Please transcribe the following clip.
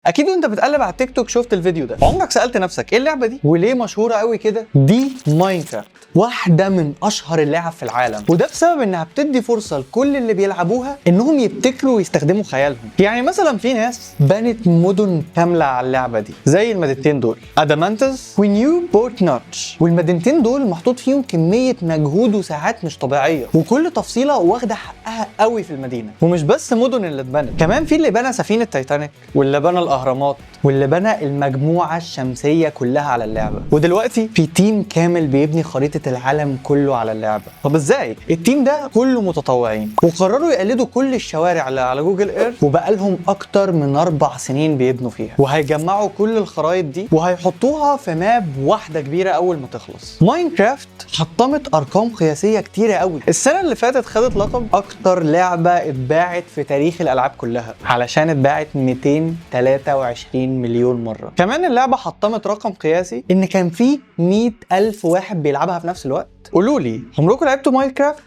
اكيد وانت بتقلب على التيك توك شفت الفيديو ده. عمرك سالت نفسك ايه اللعبة دي وليه مشهورة قوي كده؟ دي ماينكرافت، واحدة من اشهر اللعب في العالم، وده بسبب انها بتدي فرصة لكل اللي بيلعبوها انهم يبتكروا ويستخدموا خيالهم. يعني مثلا في ناس بنت مدن كاملة على اللعبة دي، زي المدينتين دول، ادامانتس ونيو بورت نوتش. والمدينتين دول محطوط فيهم كمية مجهود وساعات مش طبيعيه، وكل تفصيله واخده حقها قوي في المدينه. ومش بس مدن اللي اتبنت، كمان في اللي بنى سفينة تايتانيك، واللي بنى الاهرامات، واللي بنى المجموعة الشمسية كلها على اللعبه. ودلوقتي في team كامل بيبني خريطة العالم كله على اللعبه. طب ازاي؟ ال team ده كله متطوعين، وقرروا يقلدوا كل الشوارع اللي على Google Earth، وبقالهم اكتر من 4 سنين بيبنوا فيها، وهيجمعوا كل الخرايط دي وهيحطوها في map واحدة كبيرة اول ما تخلص. ماينكرافت حطمت ارقام قياسية كتيرة قوي. السنة اللي فاتت خدت لقب اكتر لعبه اتباعت في تاريخ الالعاب كلها، علشان اتباعت 223 مليون مره. كمان اللعبة حطمت رقم قياسي ان كان في 100 الف واحد بيلعبها في نفس الوقت. قولوا لي، عمركم لعبتوا ماينكرافت؟